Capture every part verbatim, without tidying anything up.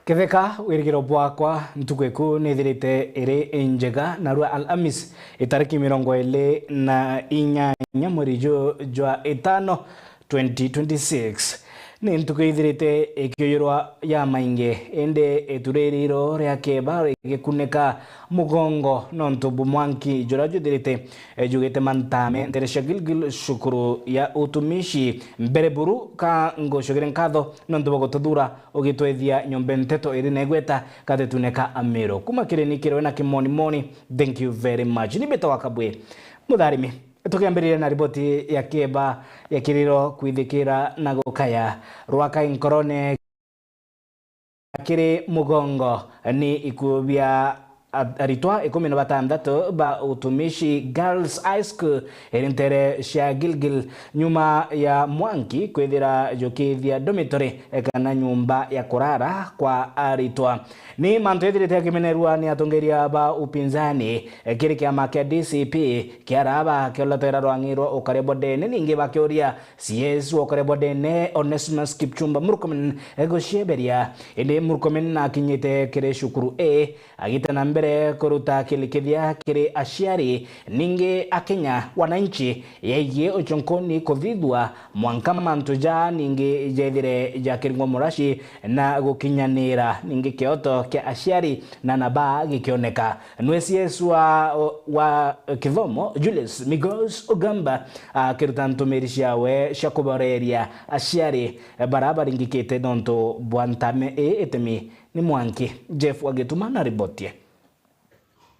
Ketheka, wirigiro bwakwa, ntuku iku nithirite iri injega, narua Alhamis, itariki mirongo iri na inyanya mweri ju jwa itano, twenty twenty-six. Ni ntuku ithirite ikiujurwa ya maingi, indi itu riri iro ria keba rigikunika mugongo nontu bu mwanki juria juthirite, eh, jugite mantame ntere cia Gilgil, cukuru ya utumishi. Mbere buru ka ngucugire nkatho nontu bwa gututhura ugitwethia nyombe nteto iri na igweta gatetune ka Amiru. Kuma kiri ni kirwe na kimonimoni, thank you very much. Ni mbitawa Kabwe Mutharimi. Tukiambiriria na riboti ya kieba ya kiriro kwithikira na gukaya rwaka inkorone kiri mugongo ni ikuo bia a-, aritwa ikumi na batantatu ba Utumishi Girls High School iri ntere cia Gilgil, nyuma ya mwanki kwithira jukithia dormitory kana nyumba ya kurara kwa aritwa. Ni mantu ethirite akimenerua ni atongeria ba upinzani, eh, kiri kiama kia D C P, kiaraba kiolotera rwang'i rwa ukaria bwa ndene, ningi bakiuria C S wa ukaria bwa ndene Onesmus Kipchumba Murkomen, eh, gucieberia. Indi Murkomen akinyite kiri cukuru A, agite na mbere kuruta kilikithia kiri aciari, ningi Akenya wananchi, yegie uchonkoni kuthithua mwanka mantu ja ningi jethire jakiringwa muraci na gukinyanira, ningi kioto kia aciari na naba gikioneka. Nwe C S wa, wa kithomo Julius Migos Ogamba akiruta ntumiri ciawe cia kuboreria aciari bara baringikite nontu bwa ntame ii itemi ni mwanki. Jeff Wagituma na riboti ii.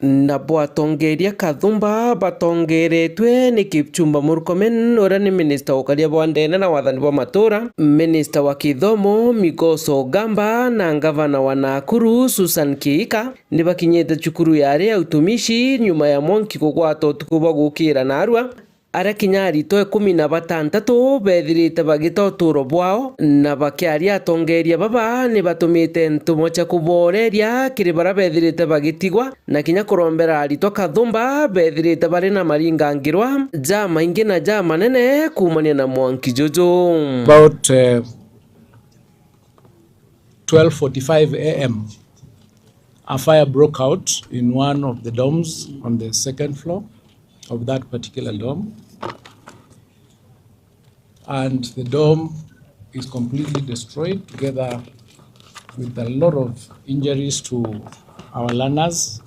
Nabo atongeria kathumba batongeretwe ni Kipchumba Murkomen, uria ni minista wa ukaria bwa ndene na wathani bwa matura, minista wa kithomo Migos Ogamba na ngavana wa Nakuru Susan Kihika, ni bakinyite cukuru yari ya utumishi nyuma ya mwanki kugwata utuku bwa gukira narua. Aria kinya aritwa ikumi na batantatu bethirite bagita uturo bwao, na bakiaria atongeria baba ni batumite ntumwa cia kuboreria kiri baria bethirite bagitigwa, na kinya kurombera aritwa kathumba bethirite bari na maringangirwa jamaingi na jamanene kuumania na mwanki juju. About, uh, twelve forty-five A M, a fire broke out in one of the dorms on the second floor of that particular dorm, and the dorm is completely destroyed, together with a lot of injuries to our learners.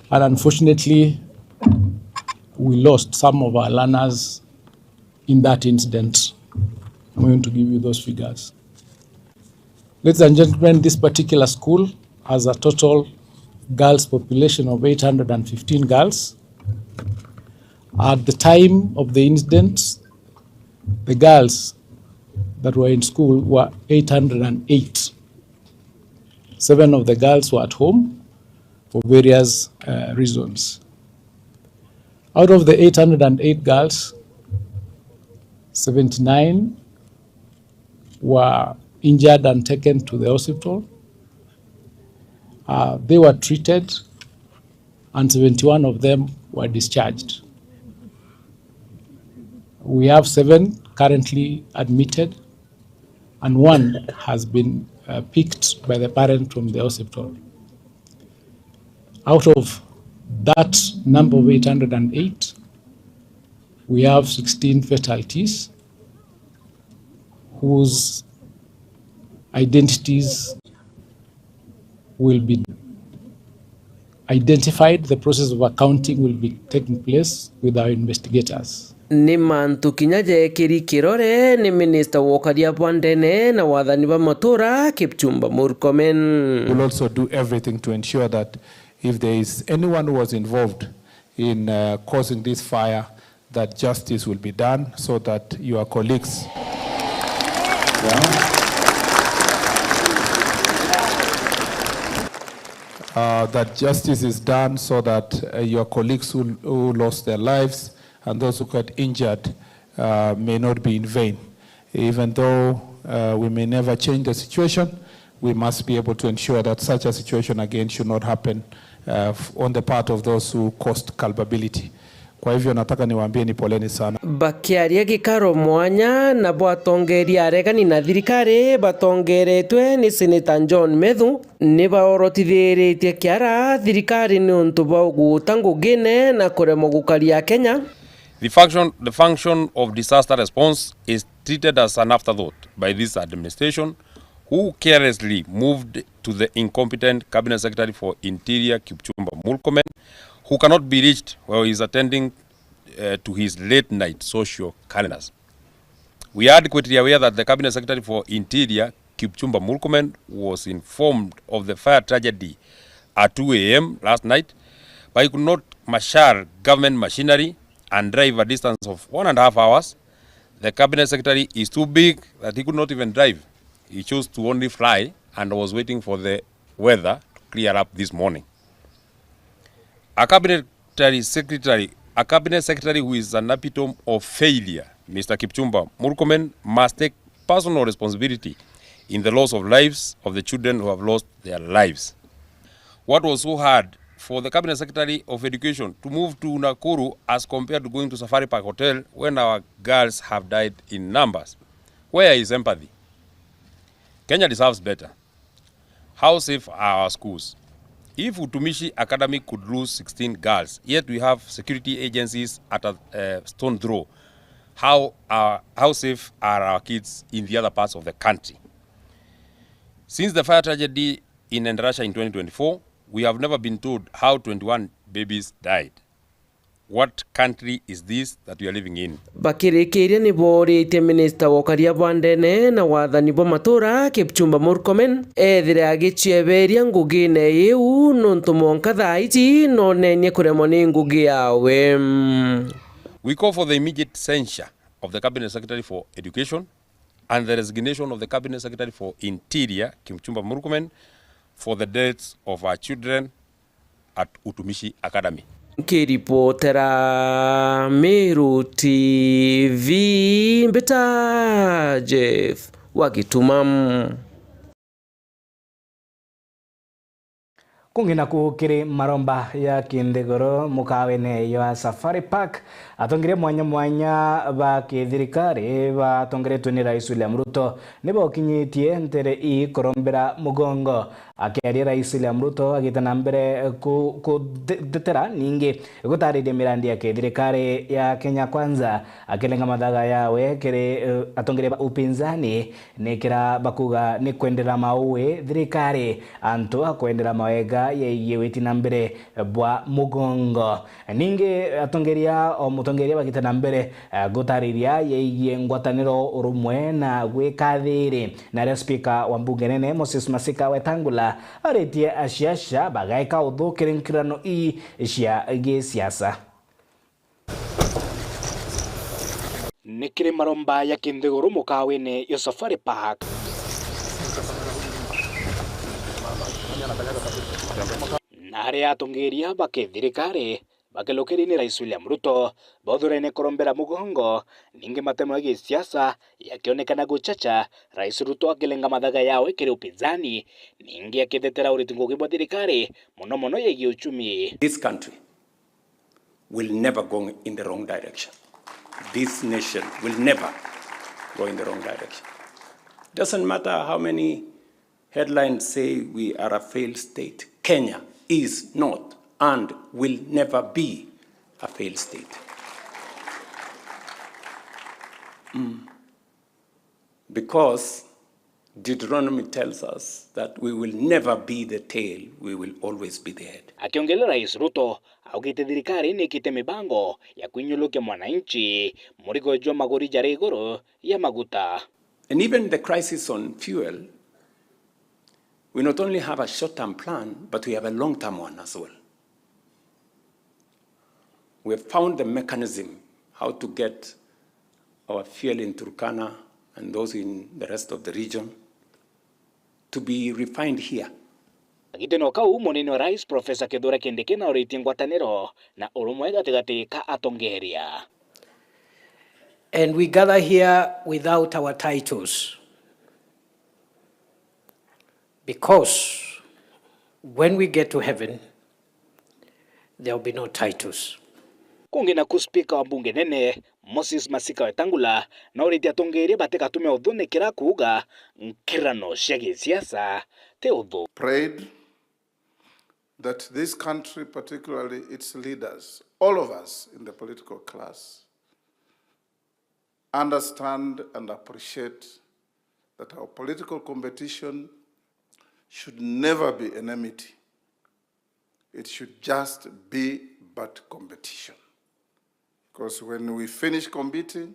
And unfortunately, we lost some of our learners in that incident. I'm going to give you those figures. Ladies and gentlemen, this particular school has a total girls population of eight hundred and fifteen girls. At the time of the incident, the girls that were in school were eight hundred and eight. Seven of the girls were at home for various, uh, reasons. Out of the eight hundred and eight girls, seventy-nine were injured and taken to the hospital. Uh, they were treated, and seventy-one of them were discharged. We have seven currently admitted, and one has been, uh, picked by the parent from the hospital. Out of that number of eight hundred and eight, we have sixteen fatalities whose identities will be identified. The process of accounting will be taking place with our investigators. Ni mantu kinya jekiri kirore ni minista wa ukaria bwa ndene na wathani bwa matura, Kipchumba Murkomen. We'll also do everything to ensure that if there is anyone who was involved in, uh, causing this fire, that justice will be done so that your colleagues, yeah, uh, that justice is done so that, uh, your colleagues who, who lost their lives and those who got injured, uh, may not be in vain. Even though, uh, we may never change the situation, we must be able to ensure that such a situation again should not happen, uh, f-, on the part of those who caused culpability. Kwa hivyo nataka niwaambie ni poleni sana. Bakiaria gikaro mwanya nabo atongeria aregani na thirikari batongeretwe ni Seneta John Methu, ni baorotithiritie kiara thirikari niuntu bwa uguta ngugine na kuremwa gukaria Kenya. The function, the function of disaster response is treated as an afterthought by this administration, who carelessly moved to the incompetent Cabinet Secretary for Interior, Kipchumba Murkomen, who cannot be reached while he is attending, uh, to his late night social calendars. We are adequately aware that the Cabinet Secretary for Interior, Kipchumba Murkomen, was informed of the fire tragedy at two a m last night, but he could not marshal government machinery and drive a distance of one and a half hours. The Cabinet Secretary is too big that he could not even drive. He chose to only fly and was waiting for the weather to clear up this morning. A cabinet secretary, a cabinet secretary who is an epitome of failure, Mister Kipchumba Murkomen, must take personal responsibility in the loss of lives of the children who have lost their lives. What was so hard for the Cabinet Secretary of Education to move to Nakuru as compared to going to Safari Park Hotel when our girls have died in numbers? Where is empathy? Kenya deserves better. How safe are our schools? If Utumishi Academy could lose sixteen girls, yet we have security agencies at a, uh, stone throw, how are, how safe are our kids in the other parts of the country? Since the fire tragedy in Endarasha in twenty twenty-four, we have never been told how twenty-one babies died. What country is this that we are living in? Bakirikiria ni booritie minista wa ukaria bwa ndene na wathani bwa matura, Kipchumba Murkomen, ethire agicieberia ngugine iu, nontu mwanka thaa iji nonenie kuremwa ni ngugi yawe. We call for the immediate censure of the Cabinet Secretary for Education and the resignation of the Cabinet Secretary for Interior, Kipchumba Murkomen, for the deaths of our children at Utumishi Academy. Nkiripotera Meru T V, mbita Jeff wa Gituma. Kungi naku kiri maromba ya kinthiguru mukawene jwa Safari Park, atongeria mwanya mwanya ba kithirikari batongeretwe ni Rais William Ruto ni bokinyitie ntere ii kurombera mugongo. Akiaria Rais William Ruto agite na mbere ku-, kutetera ningi gutariria mirandi ya kithirikari ya Kenya Kwanza, akilenga mathaga yawe kiri, eh, atongeria ba upinzani, nikira bakuga ni kwendera maui thirikari antu a kwendera mawega yegie witi na mbere bwa mugongo. Ningi atongeria o mutongeria bagite na mbere, eh, gutariria yegie ngwataniro, urumwe na gwika thiri. Nario spika wa mbunge nene Moses Masika Wetangula aritie asiasa bagaika uthu kiri nkirano ii cia gisiasa. Ni kiri maromba ya kinthiguru mukawene ya Safari Park, na aria atongeria ba kithirikari bakilukiri ni Rais William Ruto, bothure ni kurombera mugongo, ningi matemo ya gisiasa yakionekana guchacha, Rais Ruto akilenga mathaga yawe kiri upinzani, ningi akitetera uriti ngugi bwa thirikari, mono mono yegie uchumi. This country will never go in the wrong direction. This nation will never go in the wrong direction. Doesn't matter how many headlines say we are a failed state. Kenya is not and will never be a failed state. Mm. Because Deuteronomy tells us that we will never be the tail, we will always be the head. Akiongerera Rais Ruto, augite thirikari ni ikite mibango ya kwinyulukia mwananchi murigo jwa maguri jari iguru ya maguta. And even the crisis on fuel, we not only have a short-term plan, but we have a long-term one as well. We have found the mechanism how to get our fuel in Turkana and those in the rest of the region to be refined here. Agiteno kau, munene wa Rais Professor Kithure Kindiki nauritie ngwataniro na urumwe gatigati ka atongeria. And we gather here without our titles, because when we get to heaven, there will be no titles. Kungi naku spika wa mbunge nene, Moses Masika Wetangula, nauritie atongeria batigatume uthu nikira kuuga nkirano cia gisiasa ti uthu. Prayed that this country, particularly its leaders, all of us in the political class, understand and appreciate that our political competition should never be enmity. It should just be but competition. Because when we finish competing,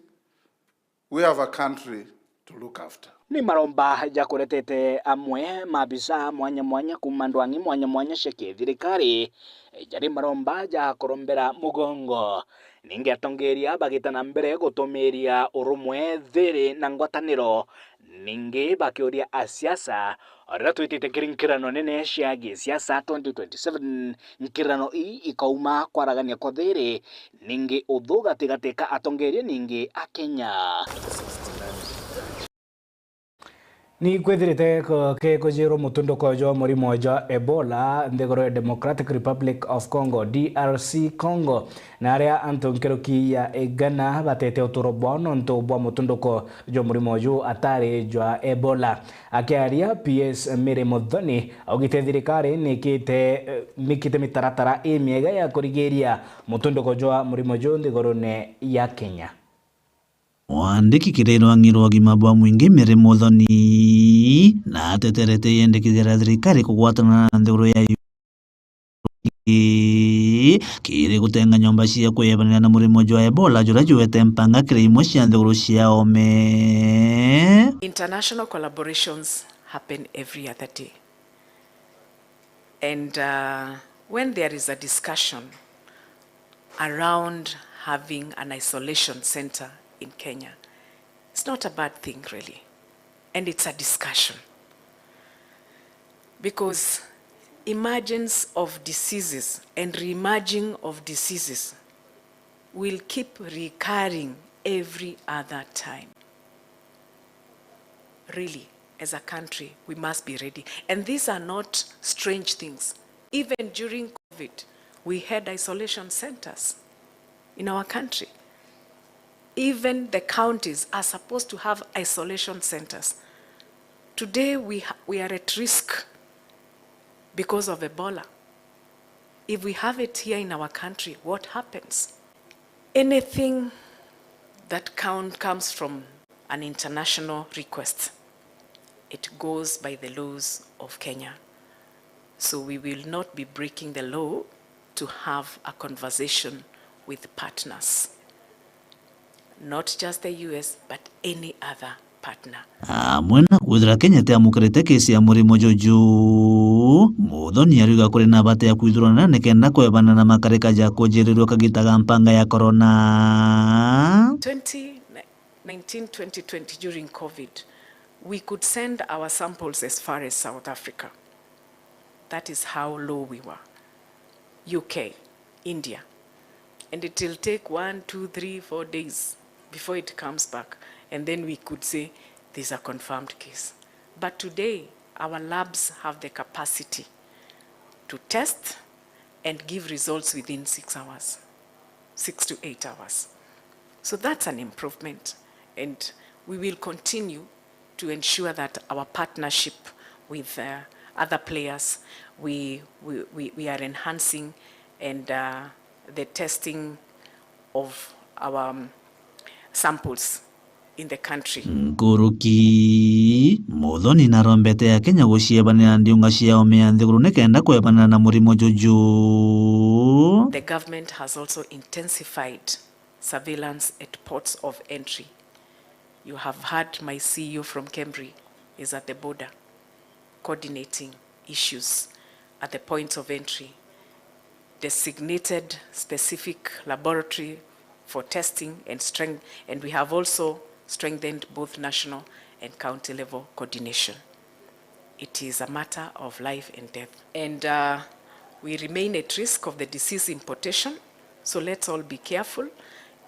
we have a country to look after. Ni maromba jakuretete amwe maabisa mwanya mwanya kuuma ndwang'i mwanya mwanya cia kithirikari, jari maromba ja kurombera mugongo. Ningi atongeria bagita na mbere gutumiria urumwe, thiri na ngwataniro. Ningi bakiuria asiasa, riria twitite kiri nkirano nene cia gisiasa twenty twenty-seven, nkirano ii ikauma kwaragania kwa thiri, ningi uthu gatigati ka atongeria ningi a Kenya. Ni kwithirite ku-, kikujirwo mutunduko jwa murimo jwa Ebola nthiguru ya Democratic Republic of Congo, D R C Congo, na aria antu nkuruki ya igana batete uturo bwao nontu bwa mutunduko jwa murimo juu atari jwa Ebola. Akiaria, P S Mary Muthoni augite thirikari nikite, eh, nikite mitaratara imiega ya kurigiria mutunduko jwa murimo juu nthigurune ya Kenya. Mwandiki kiri rwang'i rwa ugima bwa mwingi Mary Muthoni nateterete iendekithia ria thirikari kugwatana na nthiguru ya U K kiri gutenga nyomba cia kwebanira na murimo jwa Ebola juria jwete mpanga kiri imwe cia nthiguru cia oome. International collaborations happen every other day. And uh, when there is a discussion around having an isolation center in Kenya, it's not a bad thing, really. And it's a discussion. Because emergence of diseases and re-emerging of diseases will keep recurring every other time. Really, as a country, we must be ready. And these are not strange things. Even during COVID, we had isolation centers in our country. Even the counties are supposed to have isolation centers. Today, we, ha- we are at risk because of Ebola. If we have it here in our country, what happens? Anything that count, comes from an international request, it goes by the laws of Kenya. So we will not be breaking the law to have a conversation with partners. Not just the U S, but any other partner. Amwe na kwithira Kenya itiamukirite kesi ya murimo juju, Muthoni ariuga kuri na bata ya kwithurana nikenda kwebana na makarika ja kujirirua kagita ga mpanga ya corona. Twenty nineteen, twenty twenty, during COVID, we could send our samples as far as South Africa. That is how low we were. U K, India. And it will take one, two, three, four days before it comes back. And then we could say there's a confirmed case. But today, our labs have the capacity to test and give results within six hours, six to eight hours. So that's an improvement. And we will continue to ensure that our partnership with uh, other players, we, we, we, we are enhancing and uh, the testing of our um, samples in the country. Nkuruki, Muthoni narombete Akenya guciebanira ndiunga cia oome ya nthiguru nikenda kwebanira na murimo juju. The government has also intensified surveillance at ports of entry. You have heard my C E O from Kemri is at the border coordinating issues at the points of entry, designated specific laboratory for testing and strength, and we have also strengthened both national and county level coordination. It is a matter of life and death. And uh, we remain at risk of the disease importation, so let's all be careful.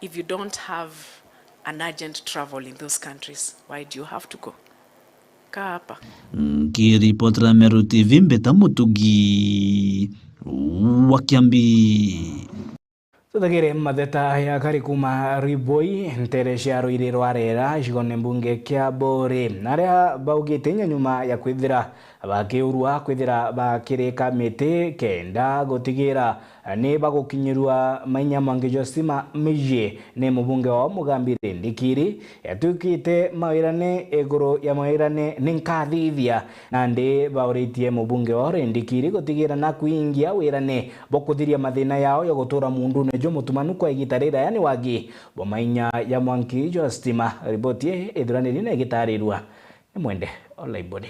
If you don't have an urgent travel in those countries, why do you have to go? Kaa hapa. Nkiripotera Meru T V, mbita Mutugi wa Kiambi. Tuthagire matheta ya kari kuma Riboi, ntere cia ruiri rwa Rera, gicigone mbunge kia Buri, na aria baugite inya nyuma ya kwithira bakiurwa kwithira bakirika miti kenda gutigira ni bagukinyirua mainya mwanki jwa stima miji ni mubunge wao Mugambi Rindikiri, yatuikite mawirane iguru ya mawirane ni nkathithia. Nandi bauritie mubunge wao Rindikiri gutigira na kwingia wirane bwa kuthiria mathina yao ya gutura muundune jumutumanu kwa igita riraya ni wagi bwa mainya ya mwanki jwa stima. Riboti ii ithuraniri na igitarirua ni Mwende Olaibodi.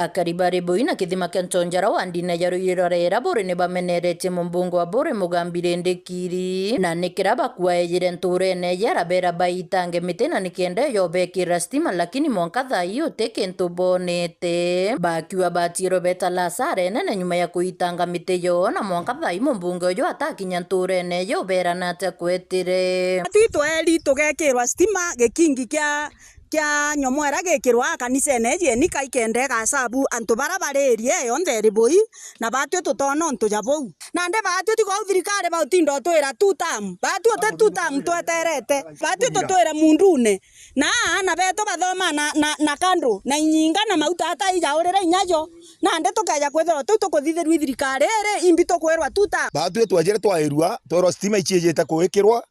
Akari ba Riboi na kithima kia Ntonjara wa ndine ya ruiri rwa Rera Buri ni bameneretie mumbunge wa Buri Mugambi Rindikiri, na ni kira bakuaejire nturene iji arabera baitange miti na ni kenda yo bekira stima, lakini mwanka thaa ii uti kintu bonete. Bakiuga batiirwe betala asara inene nyuma ya kuitanga miti yo, na mwanka thaa ii mumbunge uju atakinya nturene iji uberana atia kwetire. Twi tweri tugekirwa stima gikingi kia kia nyomwera gikirwa kanisene iji eni kai kenda igacabu antu bara bari area yonthe Riboi, na batwi tutona untu ja buu. Nandi batwi ti kwou thirikari bautinda utwira two term. Batwi uti two term tweterete. Batwi tutwire mundune. Na aana betu bathoma na, na, na kando, na inyinga na mauta ata ijaurire inya jo. Nandi tukeja kwithirwa tiu tukuthithirua i thirikari iri, imbi tukwirwa two term. Batwi twejire twairua, twerwa stima ichiijite kuikirwa,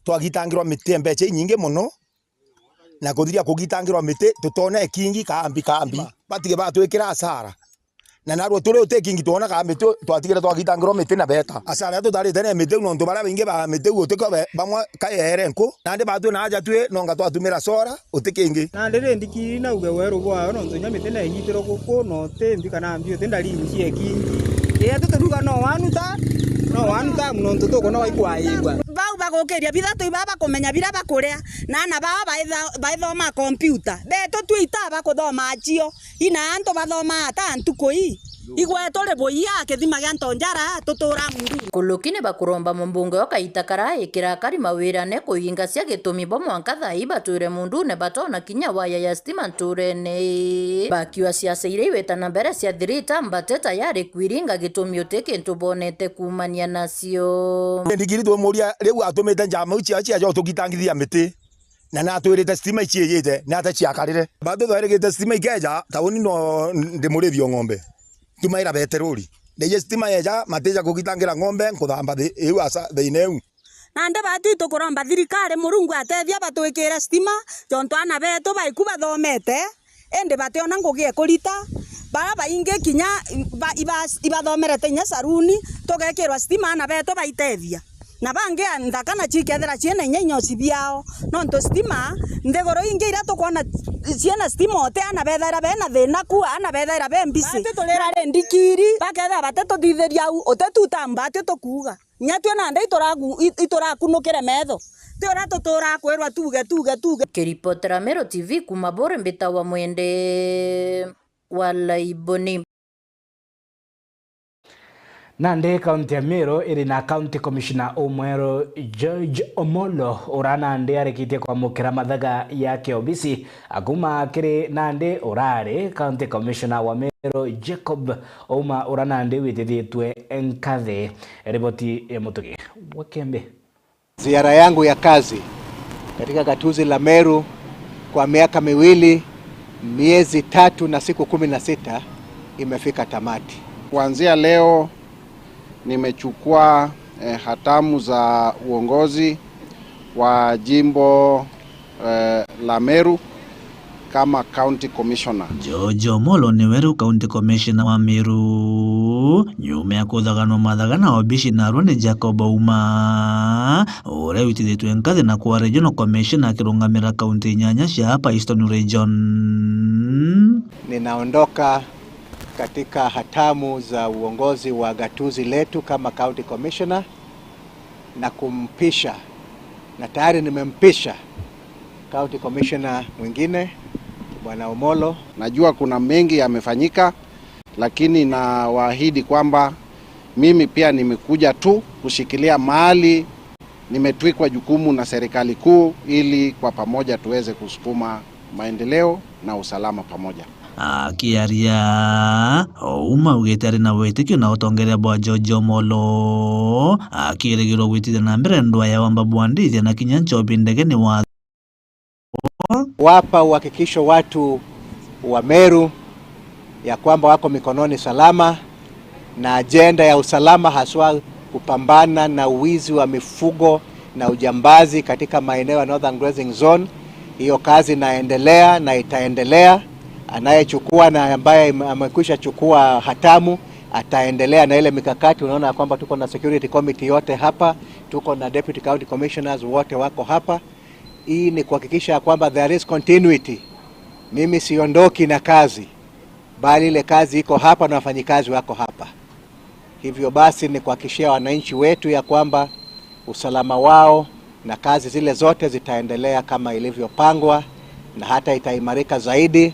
twagitangirwa miti mbecha inyingi mono, na kuthiria kugitangirwa miti, tutone kingi kaambi kaambi. Batige batwikira asara. Na narua turi uti kingi twona kaambi tu, twatigire twagitangirwa miti na beta. Asara ya tutarite ni miti u, nontu baria baingi ba miti u utikio be-, bamwe kayeere nku. Nandi batwi na aja twi, nonga twatumira sora, uti kingi. Nandi Rindikiri nauge weru bwayo, nontu inya miti na inyitirwe guku, no uti mbi kana mbi, uti ndari injie kingi. Ii, ati turuga no one term, no one term, nontu tukwona waikwaigua. Bau bagukiria bithatu ibaa bakumenya biria bakuria, na aana bao baitha-, baithoma kompiuta. Betu twi itaa bakuthoma achio, ina antu bathoma ata ntuku ii? Igwe turi buia kithima gia Ntonjara, tutura mundu. Kuluki ni bakuromba mumbunge o kaita kara ikira akari mawirane kuinga cia gitumi bo mwanka thaa ii batwire mundune batona kinya waya ya stima nturene ii. Bakiuga siasa iria iwita na mbere cia thirita mbate tayari kwiringa gitumi uti kintu bonete kuumania nacio. Ndigiri tumuria riu atumite njama iu cia, cia jo tugitangithia miti. Na natwirite stima iciijite, ni ata ciakarire? Batwi twairigite stima ikeja, tauni no ndimurithio ng'ombe. Ntumaira beterori. Ndeje stima yeja, matija kugitangira ng'ombe, nkuthamba thi-, iu asa, thiina iu. Nandi batwi tukuromba thirikari Murungu atethia batwikire stima, jontu aana betu baiku bathomete, indi bationa ngugi e kurita. Bara baingi kinya ba-, iba-, ibathomerete inya saruni, tugekirwa stima aana betu baitethia. Na bangi nthaka nacio ikethira ciina inya inyosi biao, nontu stima, nthiguru ingi iria tukwona ciina stima uti aana bethaira bena thina ku, aana bethaira be mbisi. Bati turira Rindikiri, bakethira bati tuthithiria u, uti tuta mbati tukuuga. Inya twi nandi ituragu-, i-, iturakunukire metho. Ti uria tuturaa kwirwa tuuge, tuuge, tuuge. Kiripotera Meru T V kuma Buri mbitagwa Mwende wa Laiboni. Nandi kaunti ya Meru iri na County Commissioner umweru George Omolo, ura nandi arikitie kwamukira mathaga ya kiobisi akuma kiri nandi urari County Commissioner wa Meru Jacob Ouma, ura nandi witithitwe nkathi. Riboti ya Mutugi wa Kiembe. Ziara yangu ya kazi katika gatuzi la Meru kwa miaka miwili, miezi tatu na siku kumi na sita imefika tamati. Kuanzia leo nimechukua, eh, hatamu za uongozi wa jimbo eh, la Meru kama County Commissioner. George Omolo niwe riu County Commissioner wa Meru, nyuma ya kuthaganwa mathaga na obici narua ni Jacob Ouma, uria witithitwe nkathi na kuwa Regional Commissioner akirungamira kaunti inyanya cia hapa Eastern Region. Ninaondoka katika hatamu za uongozi wa gatuzi letu kama County Commissioner na kumpisha, na tayari nimempisha County Commissioner mwingine, Bwana Omolo. Najua kuna mengi yamefanyika, lakini nawaahidi kwamba mimi pia nimekuja tu kushikilia mahali nimetwikwa jukumu na serikali kuu ili kwa pamoja tuweze kusukuma maendeleo na usalama pamoja. Akiaria, Ouma augite ari na witikio na utongeria bwa George Omolo, akirigirwa gwitithia na mbere ndwaa ya wamba bwa ndithia na kinya nchobi ndege ni wa Wapa uhakikisho watu wa Meru ya kwamba wako mikononi salama, na ajenda ya usalama, haswa kupambana na uwizi wa mifugo na ujambazi katika maeneo ya Northern Grazing Zone. Hiyo kazi inaendelea na itaendelea. Anayechukua na ambaye ame-, amekwisha chukua hatamu ataendelea na ile mikakati. Unaona ya kwamba tuko na security committee yote hapa, tuko na deputy county commissioners wote wako hapa. Hii ni kuhakikisha ya kwamba there is continuity. Mimi siondoki na kazi, bali ile kazi iko hapa na wafanyikazi wako hapa. Hivyo basi, ni kuhakikishia wananchi wetu ya kwamba usalama wao na kazi zile zote zitaendelea kama ilivyopangwa, na hata itaimarika zaidi.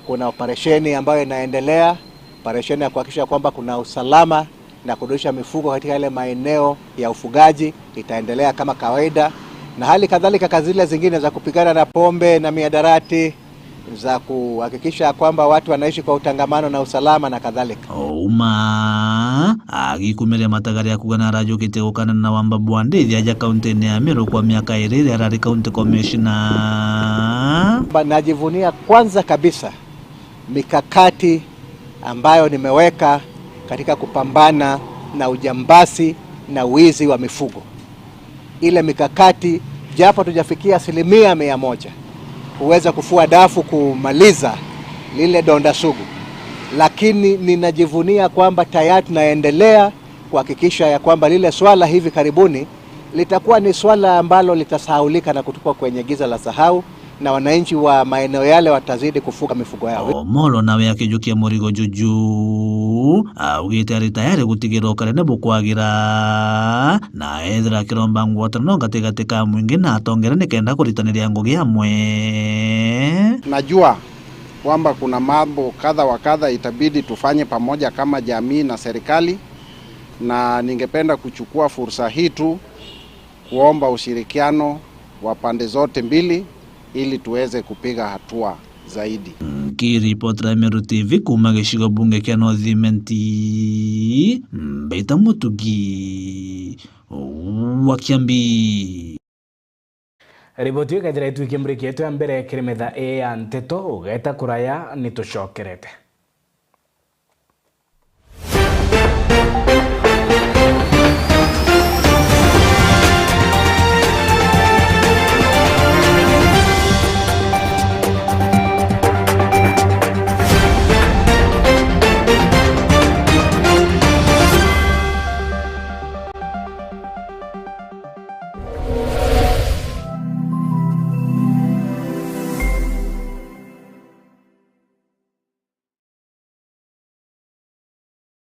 Kuna operesheni ambayo inaendelea, operesheni ya kuhakikisha kwamba kuna usalama na kurudisha mifugo katika yale maeneo ya ufugaji itaendelea kama kawaida, na hali kadhalika kazi zile zingine za kupigana na pombe na miadarati, za kuhakikisha kwamba watu wanaishi kwa utangamano na usalama na kadhalika. Ouma agikumiria matagari ya kuuga na arajukitie gukanana na wamba bwa ndithia aja kauntini ya Meru kwa miaka iri iria arari county commissioner. Ba-, najivunia kwanza kabisa mikakati ambayo nimeweka katika kupambana na ujambazi na wizi wa mifugo. Ile mikakati, japo tujafikia asilimia mia moja, huweza kufua dafu kumaliza lile donda sugu, lakini ninajivunia kwamba tayari tunaendelea kuhakikisha ya kwamba lile swala hivi karibuni litakuwa ni swala ambalo litasahaulika na kutupwa kwenye giza la sahau, na wananchi wa maeneo yale watazidi kufuga mifugo yao. Omolo nawe akijukia murigo juju, augite ari tayari gutigira ukarene bukwagira, na ethira akiromba ngwataniro gatigati ka mwingi na atongere nikenda kuritaniria ngugi amwe. Najua kwamba kuna mambo kadha wa kadha itabidi tufanye pamoja kama jamii na serikali, na ningependa kuchukua fursa hii tu kuomba ushirikiano wa pande zote mbili ili tuweze kupiga hatua zaidi. Nkiripotera Meru T V kuuma gicigo bunge kia North Imenti, Mbaita Mutugi wa Kiambi. Riboti iyo ikathira itwikie mburiki yetu ya mbere kiri metha ii ya nteto, ugeta kuraya, ni tucokerete.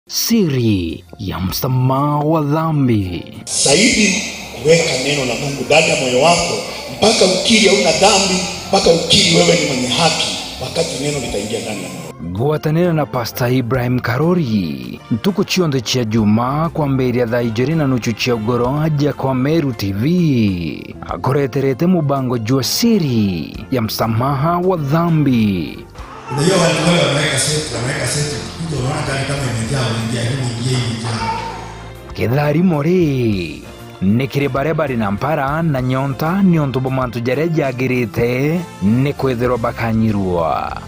Siri ya msamaha wa dhambi. Zaidi, kuweka neno la Mungu ndani ya moyo wako mpaka ukiri hauna dhambi, mpaka ukiri wewe ni mwenye haki, wakati neno litaingia ndani ya moyo. Gwatanira na Pastor Ibrahim Karori, ntuku cionthe cia Juma, kwambiria thaa ijiri na nuchu cia ugoro, aja kwa Meru T V, akureterete mubango jwa siri ya msamaha wa dhambi. Unajua watu wale wanaweka seti, wanaweka seti, ukikuja unaona gari kama imejaa, unaingia, hebu ingia, imejaa. Kitharimo ri, ni kiri baria bari na mpara na nyonta niuntu bwa mantu jaria jagirite, ni kwithirwa bakanyirua.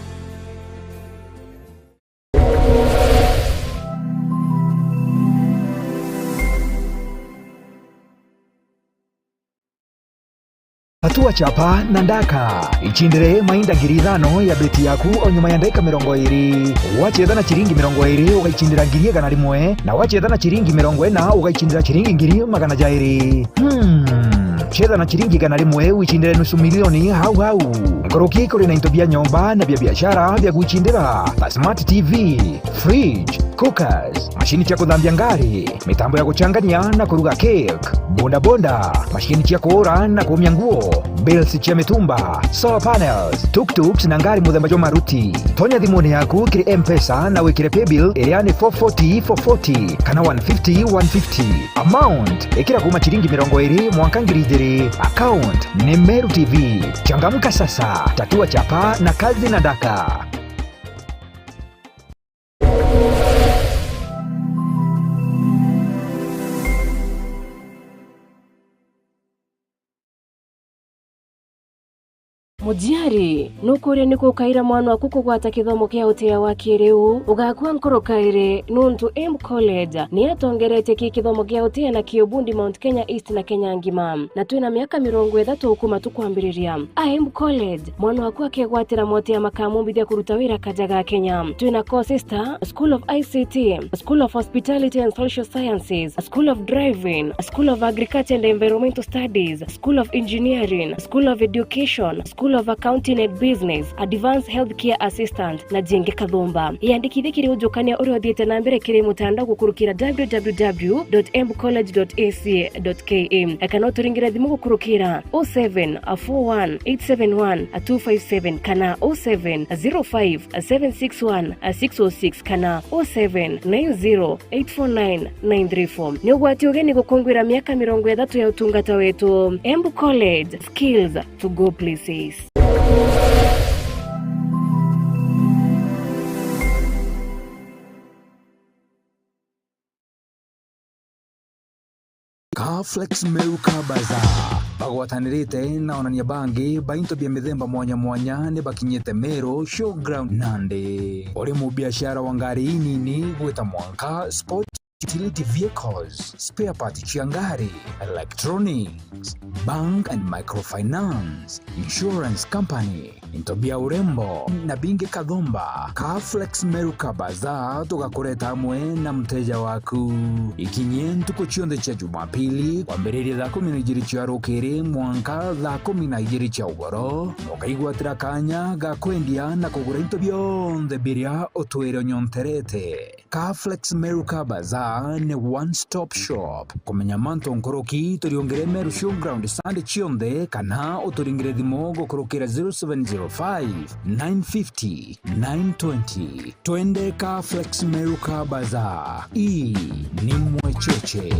Hatua chapa na ndaka. Ichindire mainda ngiri ithano ya beti yaku o nyuma ya ndagika mirongo iri. Wacheza na chiringi mirongo iri, ugaichindira ngiri igana rimwe, na wacheza na chiringi mirongo ina, ugaichindira chiringi ngiri magana jairi. Hmm. Cheza na chiringi igana rimwe, wichindire nusu milioni hau hau. Nkoroki kuri na into bia nyomba na bia biashara bia gwichindira, ta smart T V, fridge, cookers, mashini cia kuthambia ngari, mitambo ya guchangania na kuruga cake, bodaboda, mashini cia kuura na kuumia nguo, bills cia mitumba, solar panels, tuk-tuks na ngari muthemba jwa maruti. Tonya thimuni yaku kiri M-Pesa na wikire paybill iria ni four forty four forty kana one fifty one fifty. Amount, ikira kuma ciringi mirongo iri mwanka ngiri ijiri. Account ni Meru T V. Changamka sasa, tatua chapa na kazi na daka. Muciari, nukuria niku ukaira mwana waku kugwata kithomo kia utia wa kiriu? Ugakua nkoro kairi, nuntu Embu College ni yatongeretie ki kithomo kia utia na ki ubundi Mount Kenya East na Kenya ngima, na twina miaka mirongo ithatu kuma tukwambiriria. A Embu College, mwana waku akegwatira motia makamumbithia kuruta wira kaja ga Kenya. Twina courses ta School of I C T, School of Hospitality and Social Sciences, School of Driving, School of Agriculture and Environmental Studies, School of Engineering, School of Education, School of Accounting and Business, Advanced Healthcare Assistant, na jingi kathumba. Iyandikithie kiri ujukania uria uthiite na mbere kiri mutandao gukurukira w w w dot embu college dot a c dot k a, kana uturingire thimu gukurukira oh seven four one eight seven one two five seven kana oh seven zero five seven six one six oh six kana oh seven nine zero eight four nine nine three four. Ni ugwati ugeni gukungwira miaka mirongo ithatu ya utungata wetu. Embu College, skills to go places. Kaflex Meru Kabaza bagwatanirite na onania bangi ba into bia mithemba mwanya mwanya ni bakinyite Meru Showground Nandi. Uri mubiashara wa ngari inini gwita mwanka, sport utility vehicles, spare part cia ngari, electronics, bank and microfinance, insurance company, into bia urembo na bingi kathumba. Kaflex Meru Kabaza tugakureta amwe na mteja waku. Ikinyie ntuku cionthe cia Jumapili, kwambiriria thaa kumi na ijiri cia rukiri mwanka thaa kumi na ijiri cia ugoro, ukaigwatira kanya ga kwendia na kugura into bionthe biria utwire unyonterete. Kaflex Meru Kabaza ni one stop shop. Kumenya mantu nkuruki, turiungire Meru Showground Sunday cionthe, kana uturingire thimu gukurukira zero seven zero five nine fifty nine twenty. Twende Kaflex Meru Kabaza. Ii ni mwecheche.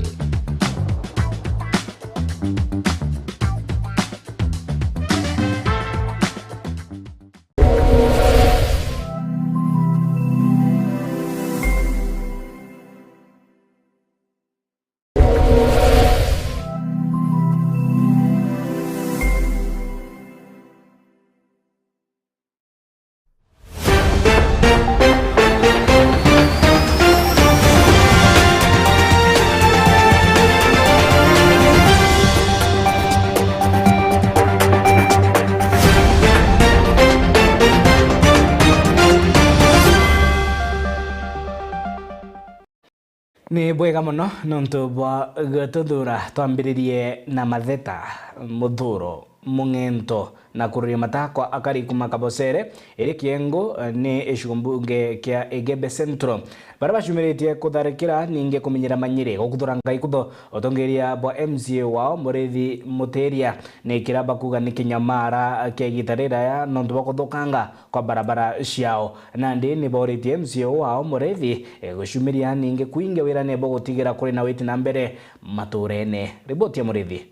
Ni bwega mono nontu bwa gututhuura. Twambiririe na matheta, muthuro, mung'ento na kururia matakwa akari kuma Kabosere, iri kiengo, eh, ni gicigo mbunge kia Igembe Central, baria bacumiritie kutharikira ningi kumenyera manyiri gukuthura ngai kutho utongeria bwa M C A wao Murithi Mutiria, ni kiria bakuga ni kinyamara kia igita riraya nontu bwa kuthukanga kwa barabara ciao. Nandi ni bauritie M C A wao Murithi, eh, gucumiria ningi kwingi wirane bwa gutigira kuri na witi na mbere maturene. Riboti ya Murithi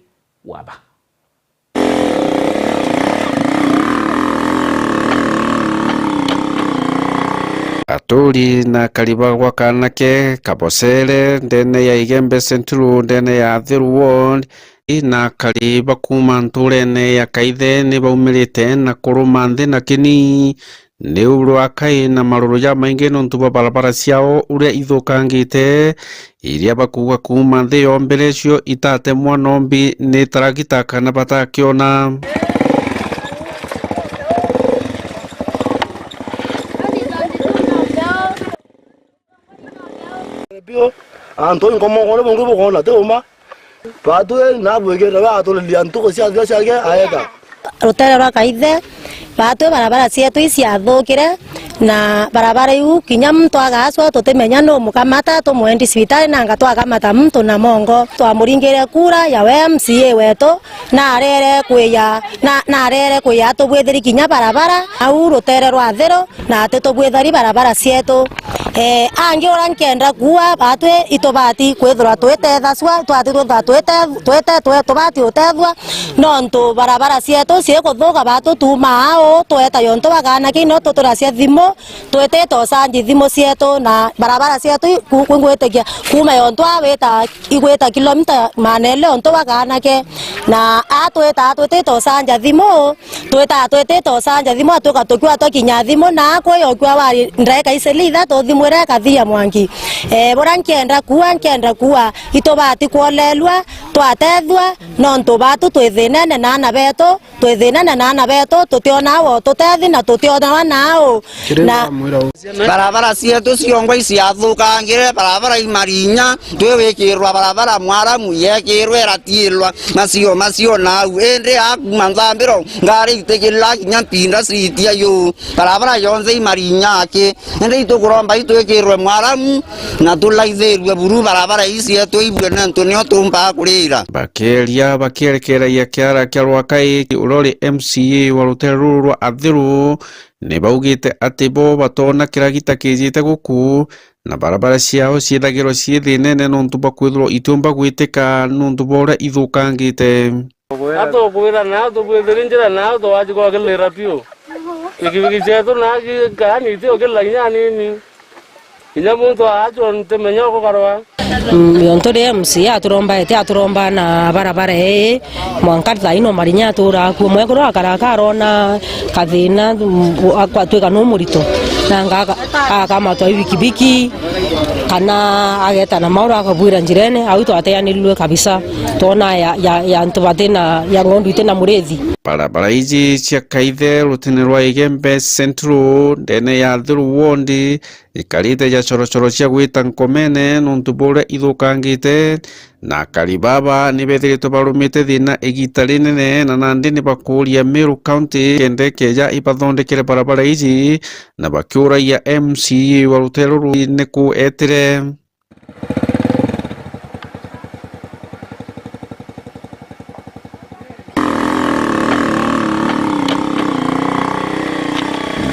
Waba. Aturi na akari ba gwa Kanake, Kabosere, ndene ya Igembe Central, ndene ya Atheru Ward, na akari ba kuuma nturene ya Kaithe ni baumirite na kuruma nthi na kini. Niu rwakai na maruru jamaingi nontu bwa barabara ciao uria ithukangite, iria bakuuga kuuma nthi yombere cio itatemwa nombi ni taragita kana batakiona. Biu, antu inkomokore bungi bukona ti uma. Batwi nabwikite we aturiria ntuku cia thia ciake aeta. Rutere rwa Kaithe, batwi barabara cietu iciathukire, Na barabara iu kinya muntu agacwa tutimenya nu mukamata tumwendi cibitari, nanga twakamata muntu na mongo. Twamuringire kura ya we M C A wetu, na arere kwiya, na, na arere kwiya atubwithiri kinya barabara au rutere rwa Thiru, na atitubwithari barabara cietu. Eh, angi uria nkenda kuuga, batwi itubati kwithirwa twitethacua, twati twithirwa twite-, twite-, twe-, tubati utethua, nontu barabara cietu cikuthuka, batu tuumaa uu, tweta yontu bakaana ki, no tuturacia thimu, twitite ucanji thimu cietu, na barabara cietu i-, ku-, ku-, ngwitikia kuuma yontu aa wita, igwita kilomita maana eli yontu bakaana ke, na aa twita, twitite ucanja thimu, Twitaa twitite ucanja thimu, atwika tukiwa twakinya thimu, na kwi ukiwa wari ndaika icili ithatu, thimu iria ikathia mwanki. Eh, buria nkienda kuuga, nkienda kuuga, itubati kwolelua, twatethua, nontu batu twi thinene na aana betu, twi thinene na aana betu, tutiona wo tutethi na tutiona nau. Na Barabara cietu ciongwa iciathukangire, barabara i Marinya, twi wikirwa barabara mwaramu, yekirwe iratiirwa, macio, macio nau. Indi a kuuma Nthambiro, ngari itikirira kinya Mpinda Street ayu. Barabara yonthe i Marinya aki. Indi itukuromba itwikirwe mwaramu, na tulaithirue buru barabara ii cietu ibue, nontu nio tuumbaa kurira. Bakiaria bakierekeragia kiara kia Rwakai, uria uri M C A wa rutere ruru rwa Athiru, ni baugite ati bo batoona kiragita kijite guku, na barabara ciao ciithagirwa cii thinene nontu bwa kwithirwa itiumba gwitika nontu bwa uria ithukangite. Atukwira nao tubwithiri njira nao twajikwa kilira piu. Pikipiki cietu na ki-, kaani itio kila kinya anini. Kinya muntu aachwa ntimenya ukugarwa. Mm, yo nturi M C A aturomba ete, aturomba na barabara ii, mwanka thaino Marinya atura akuo. Mwekuru akara akarona kathina, mm, akwatwika nu murito. Nanga aka-, akamatwa i bikibiki, kana ageta na mauru akabwira njirene, au twateanirirwe kabisa. Twona ya, ya, ya antu batina, ya ng'ondu itina murithi. Barabara iji cia Kaithe rutene rwa Igembe Central, ndene ya Thuru Ward, ikarite ja chorochoro cia gwita nkomene nontu buria ithukangite, na akari baba ni bethiritwe barumite thina igita rinene, na nandi ni bakuria Meru County kenda ikeja ibathondekere barabara iji, na bakiuragia M C A wa rutere ruru ni ku etire.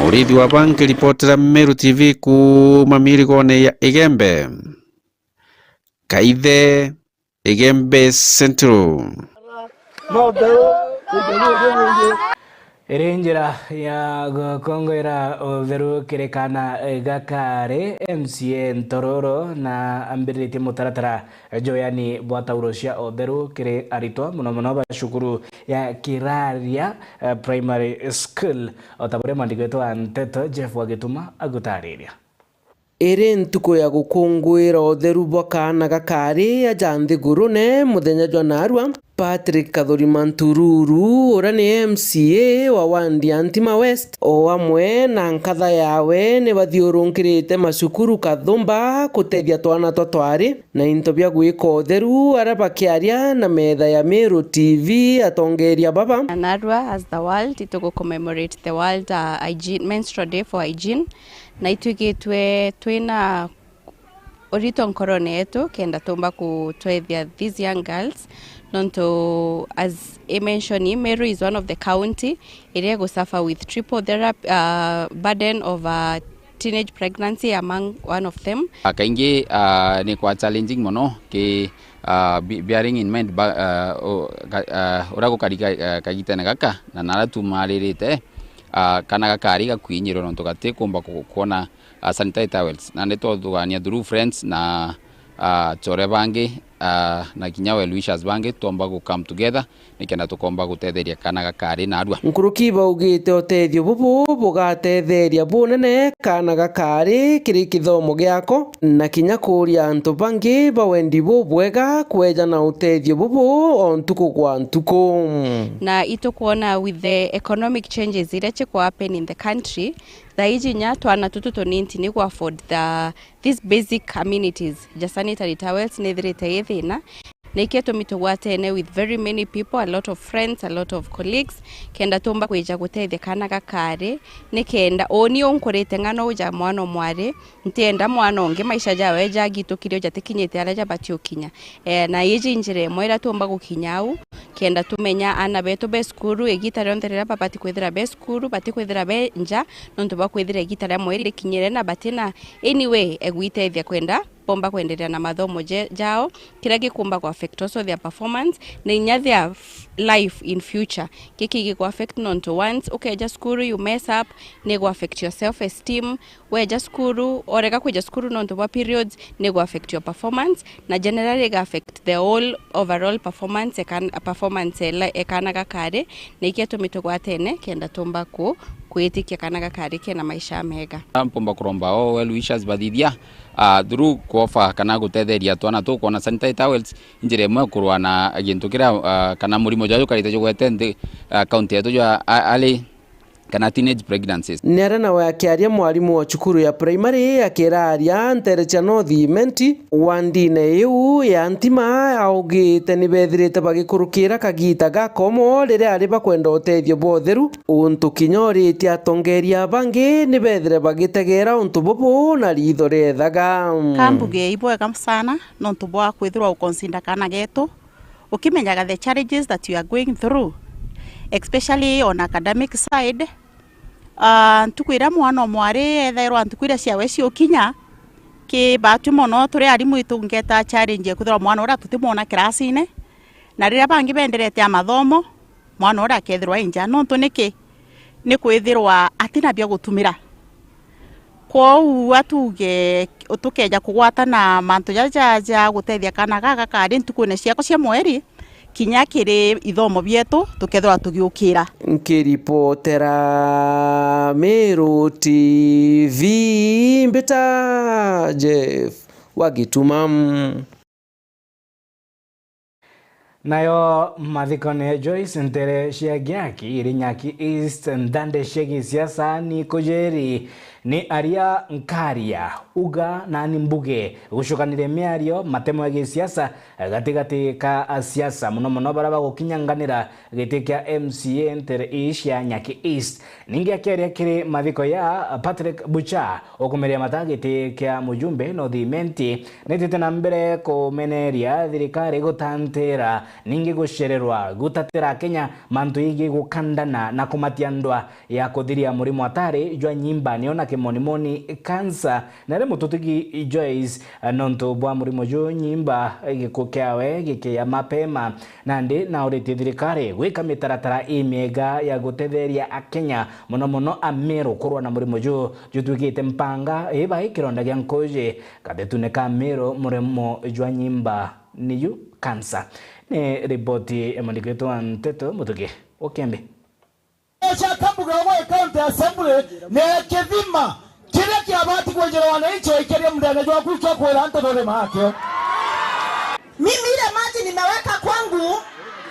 Murithi wa Bangi, ripotera Meru T V kuuma mirigone ya Igembe. Kaithe, Igembe Central. Iri njira ya gukongoera utheru kiri kaana gaka ari M C A Ntororo na ambiritie mutaratara jwa ueani bwa tauro cia utheru kiri aritwa, mono mono ba cukuru ya Kiraria, eh, Primary School, o ta buria mwandiki wetu wa nteto Jeff wa Gituma agutariria. Iri ntuku ya gukunguira utheru bwa kaana gakari aja nthigurune muthenya jwa naarua. Patrick Kathuri Mantururu, uria ni M C A wa wandi ya Ntima West, o amwe na nkatha yawe, ni bathiurunkirite macukuru kathumba kutethia twana twa twari na into bia gwika utheru. Aria bakiaria na metha ya Meru T V, atongeria baba. Narua as the world, itugu commemorate the World, uh, Hygiene, Menstrual Day for Hygiene. Na itwikitwe twina urito nkorone yetu kenda tumba kutwethia these young girls, nontu as I mentioned, Meru is one of the county iria igu suffer with triple therapy, uh, burden of, uh, teenage pregnancy among one of them. Ah, kaingi, ah, ni kwa challenging mono ki, ah, be-, bearing in mind ba-, ah, o-, ka-, ah, uria gukari ka-, ah, kagitene gaka na naria tumaririte, ah, kana gakari gakwinyirwe nontu gatikumba ku-, kwona ah, sanitary towels. Nandi twathugania through friends na, ah, chore bangi, ah, na kinya well wishers bangi, twomba gu come together nikenda tukomba gutetheria kana gakari narua. Nkuruki baugite utethio bubu bugatetheria bunene kana gakari kiri kithomo giako, na kinya kuria antu bangi ba wendi bubwega kweja na utethio bubu o ntuku gwa ntuku. Na itukwona with the economic changes iria cikwa happen in the country, thaa iji nya twana tutu tunini ni gu afford the, these basic amenities ja sanitary towels nithirite i thina. Na ikio itumi tugwatene with very many people, a lot of friends, a lot of colleagues, kenda tumba kwija gutethia kana gakari, ni kenda uni unkurite ng'ano uja mwana mwari, ntienda mwana ungi maisha jawe jagitukire uja tikinyite aria jabati ukinya. Eh, na iji njira imwe iria tumba gukinya au, kenda tumenya ana betu be cukuru, igita rionthe riria babati kwithira be cukuru, bati kwithira be nja, nontu bwa kwithira igita ria mweri rikinyire na batina any way egwitethia kwenda bomba kwenderea na mathomo je-, jao, kiria gikumba ku affect also their performance, na inya their f-, life in future. Giki giku affect nontu once ukeja cukuru, you mess up, ni gu affect your self esteem. Weja cukuru, orega kwija cukuru nontu bwa periods, ni gu affect your performance, na generally iga affect the whole overall performance ekan-, performance ele-, ekana gakari, na ikio itumi tugwatene kenda tumba ku-, kwitikia kana gakari kena maisha mega. Mpomba kuromba o well wishers bathithia, ah, through kuofa kana gutetheria twana tukwona sanitary towels, njira imwe kurwa na gintu kiria, ah, kana murimo jwa jukarite jugwete nthi, ah, county yetu jwa a-, early kana teenage pregnancies. Ni aria nawe akiaria mwarimu wa cukuru ya primary akira aria ntere cia North Imenti, wandine iu ya Ntima, augite ni bethirite bagikurukira kagita gakomo riria ari bakwenda utethio bwa utheru, untu kinya uritie atongeria bangi ni bethire bagitegera untu bubu na ritho riethaga. Kambuge ibwega sana nontu bwa kwithirwa ukonsinda kana getu, ukimenyaga the challenges that you are going through, especially on academic side. Ah, ntuku iria mwana o mwari ethairwa ntuku iria ciawe ciukinya, ki baatu mono turi arimu itungeta challenge ya kwithirwa mwana uria tutimwona kirasine, na riria bangi benderete a mathomo, mwana uria akethirwa e nja. Nontu niki? Ni kwithirwa atina bia gutumira. Kwou atuge tukeja kugwatana mantu jaja ja gutethia kana gaka kari ntukune ciakwa cia mweri, kinya kiri ithomo bietu tukethirwa tugiukira. Nkiripotera Meru T V, mbita Jeff wa Gituma. Nayo mathikone Joyce ntere cia Giaki iri Nyaki East, nthande cia gisiasa ni kujeri, ni aria nkaria, uga nani mbuge, gucukaniria miario, matemo ya gisiasa gatigati ka asiasa, mono mono baria bagukinyanganira giti kia M C A ntere ii cia Nyaki East. Ningi akiaria kiri mathiko ya Patrick Bucha, ukumiria mata giti kia mujumbe North Imenti, nitite na mbere kumeneria thirikari gutantira, ningi gucererwa gutatira Akenya mantu yegii gukandana na kumatia ndwa ya kuthiria murimo atari jwa nyimba, nio na kimonimoni cancer. Nari mututigi Joyce, nontu bwa murimo juu nyimba, giku kiawe gikiya mapema. Nandi nauritie thirikari gwika mitaratara imiega ya gutetheria Akenya, mono mono Ameru kurwa na murimo juu jutwikite mpanga iba ikironda gia nkuji. Kathetune ka Meru, murimo jwa nyimba niyu cancer. Ni riboti imwandikitwe wa Nteto Mutuki Ukembe. Cia Kambuge Ogwe County Assembly ni kithima kiria kiabati kwenjera wananchi waikeria muthenya jwa kwikio kwira antu nuri makio. Mimi ile maji nimeweka kwangu,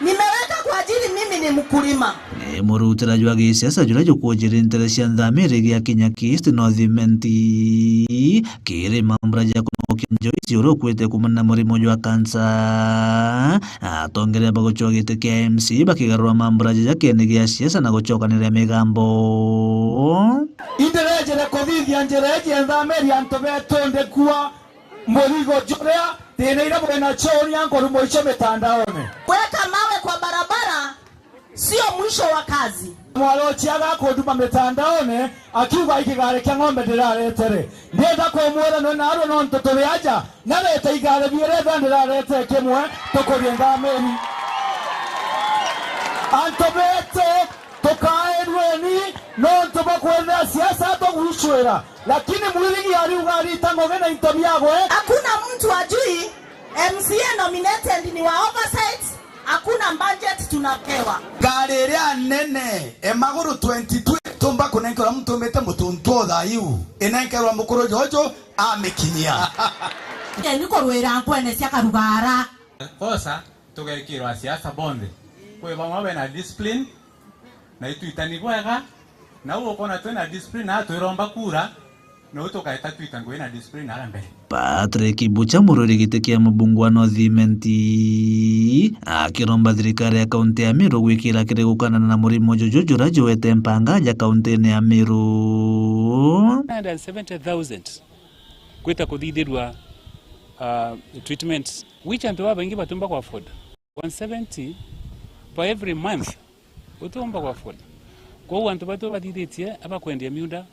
nimeweka kwa ajili mimi ni mkulima. Ni murutira jwa gisiasa juria jukwonjiri ntere cia nthamiri gia Kinyaki East North Imenti, kiri mambura ja kunokia Joyce uria ukwite kumana na murimo jwa kansa. Atongeria ba gucwa giti kia M C bakigarura mambura jaja kiene gia siasa na gucokanira migambo. Indirejere kuthithia njira iji nthamiri antu betu ndikua murigo juria thina iria bwina cio uria nkurumo icio mitandaone. Kuweka mawe kwa barabara sio mwisho wa kazi. Mwalochi agakunduma mitandaone akiuga, "Ikigari kia ng'ombe ndiraretere. Ndienda kumwira nwe narua nontu turi aja, narete igari biiri, ethira ndirarete kimwe, tukurie nthamiri." Antu betu, tukairweni nontu bwa kwenda siasa tugwicwira, lakini mwirigi ariuga arita ngugi na into biagwe. Hakuna mtu ajui M C A nominated ni wa oversight, hakuna budget tunapewa. Ngari iria nene, e maguru twenty-two, tumba kunenkerwa muntu umite mutuntu o thaa iu, inenkerwa mukuru jojo amikinyia. Ni kurwira nkwene cia karugara. Kosa, tugekirwa siasa bonthe. Kwi bamwe bena discipline, na itwitani bwega, na u ukona twina discipline, na twiromba kura, No tukaeta twita ngugi na discipline ara mbere. Patrick Bucha, murori giti kia mubunge wa North Imenti, akiromba thirikari ya kaunti ya Meru gwikira kiri gukanana na murimo juju jura juete mpanga ja kauntine ya Meru. One hundred seventy thousand gwita kuthithirua, uh, treatments, which antu babaingi batumba ku afford. One seventy per every month, utiumba ku afford. Kwou antu baitu bathithitie abakwendia miunda,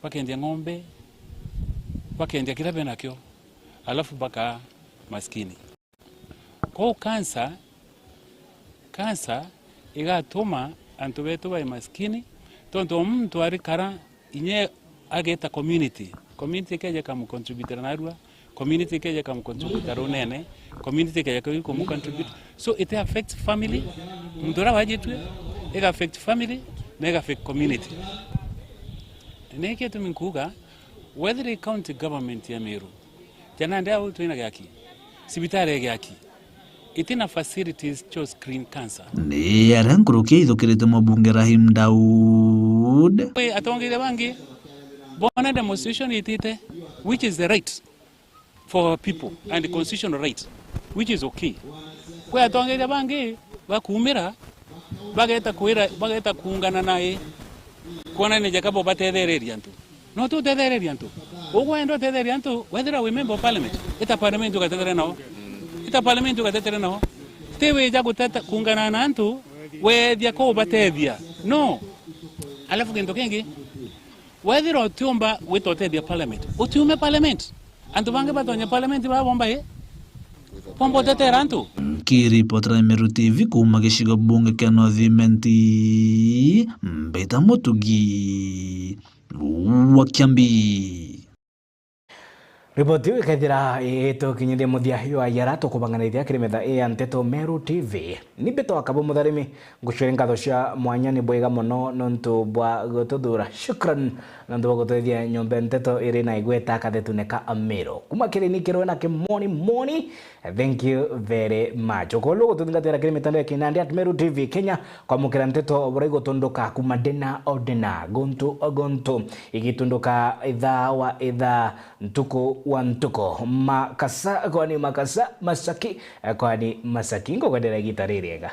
bakendia ng'ombe, bakendia kiria benakio, alafu bakaa maskini. Kwou cancer, cancer igatuma antu betu bae maskini, tontu o muntu arikara inye ageta community, community ikeja ikamucontributera narua, community ikeja ikamucontributera runene, community ikeja ikamucontribute. So it affects family, muntu uria wajitue, iga affect family, na iga affect community. Niki gitumi nkuuga, whether i county government ya Meru, ja nandi au twina giaki, cibitari ya giaki, itina facilities cio screen cancer. Ni aria nkuruki ithukirite mubunge Rahim Daud. Kwi atongeria bangi bona demonstration itite, which is the right for our people and constitutional right, which is okay. Kwi atongeria bangi bakumira, bageta kwira, bageta kuungana nae, kwonania jaka bo batethereria antu. No tutethereria antu. Ugwenda utetheria antu, wethira wi member of parliament, ita parliament ugatetere nao. Ita parliament ugatetere nao. Ti wija guteta, kuungana na antu, wethia kubatethia. No. Alafu kintu kingi, wethira utiumba gwita utethia parliament, utiume parliament. Antu bangi batonye parliament baba bomba i? Bomba utetera antu. Nkiripotera Meru T V kuuma gicigo bunge kia North Imenti, Mbita Mutugi wa Kiambi. Riboti iu ikethira itukinyithia muthia jwa yara tukubanganithia kiri metha ii ya nteto Meru T V. Ni Mbita wa Kabo Mutharimi, ngucwire nkatho cia mwanya, ni bwega mono nontu bwa gututhuura. Shukran nontu bwa gutwethia nyomba ya nteto iri na igweta kathetune ka Meru. Kuma kiri ni kirwe na kimoni moni, thank you very much. Ukorwo ugututhingatira kiri mitandao ya kinandi at Meru T V Kenya, kwamukira nteto buria igutunduka kuma ndena o ndena, guntu o guntu, igitunduka ithaa wa ithaa, ntuku wa ntuku, makasa kwani makasa, masaki kwani masaki. Ngugwendera igita ririega.